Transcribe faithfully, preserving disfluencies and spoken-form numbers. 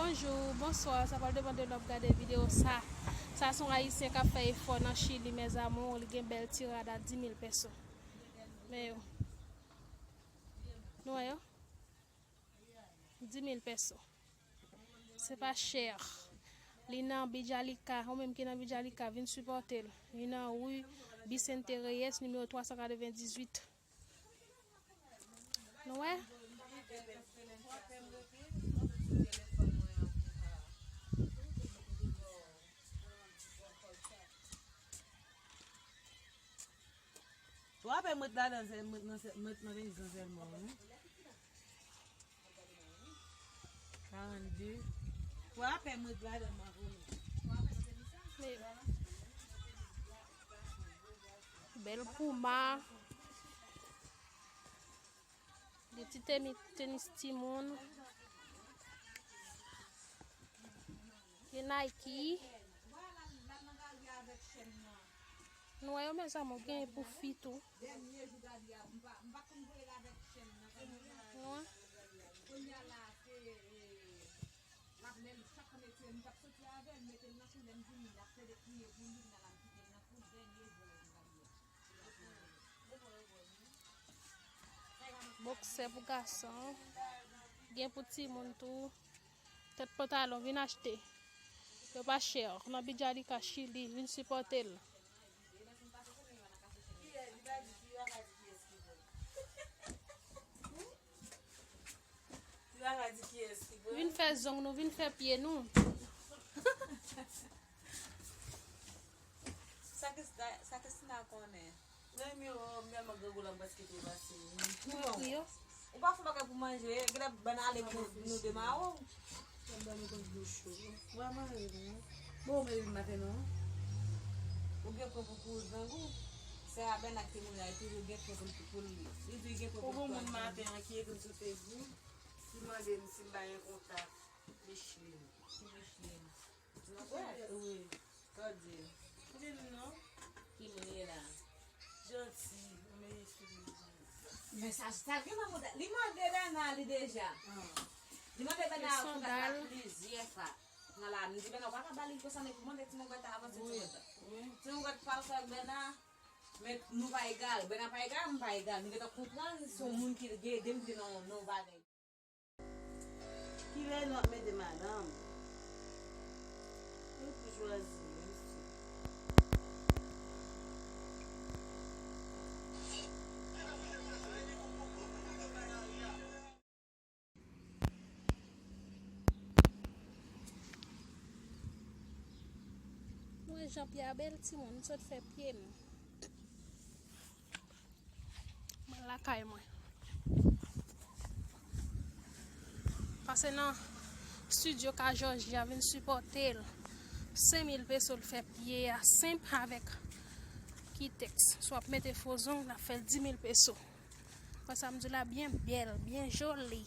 Bonjou, bonswa, sa pral depann de lè w ap gade videyo sa. Sa se yon Ayisyen k ap fè efò nan Chili, mes amours, li gen bèl ti rad a dis mil peso. Men yo. Nou wè yo? Dis mil peso. Se pa chè. Li nan Villarrica, ou menm ki nan Villarrica, vin sipòte l. Li nan ri Vicente Reyes, nimewo twa san katrevendizuit. Nou wè? Twa pè mwen t ladan, mwen t nan, mwen t nan peyizan sèlman, wi. Karannde. Twa pè mwen t ladan, mwen konnen. Bèl puma. De ti teni-, tenis timoun. Gen Nike. Nou wè yo, mes amours, gen pou fi tou. Nou wè? Boksè pou gason. Gen pou timoun tou. Tèt pantalon, vin achte. Yo pa chè. Nan Villarrica, Chili, vin sipòte l. Li pa ka di kiyès ki pran. Vin fè zong nou, vin fè pye nou. Sa Kristina, sa Kristina konnen. Mwen menm yo, m tèlman grangou la, m prèske trepase. Mwen ekri yo. Ou pa fè bagay pou manje, genlè bann ale pou nou demare w. Mwen manje, non. Bon, mwen vin maten, non. Ou gen pwen pou kouri grangou. Sè a Bèna ki te mouri a, li toujou gen pwen pou l, pou l, li toujou gen pwen pou l. Ou gon moun maten an ki ekri m sou Facebook, ki mande m si m pa gen kontak Micheline. Ki Micheline? Wi. Sa w di? Li di non. Ki moun ye la? Janti, men esplike li. Men sa, sa gen nan kontak. Li mande Bèna li deja. Ah. Li mande Bèna kontak la plizyè fwa. Nan la, m di Bèna, ou pa ka ba li konsa, men pou mande ti mongwèt la avanse ti mongwèt la. Wi. Ti mongwèt pral fè ak Bèna, men nou pa egal. Bèna pa egal, m pa egal. Nou gentan konprann, se yon moun ki gen ede m ki nan, nan yon bagay. Kilè nou ap mete madanm? Nou pou chwazi, mèsi. Mwen, Jean Pierre bèl timoun, m sot fè pye m. Mwen lakay mwen. Pase nan studio ka Georgia vin sipòte l. Senk mil peso l fè pye a senp avèk Kitex. Si w ap mete fo zong, l ap fè l dis mil peso. Wè sa m di la, byen bèl, byen joli.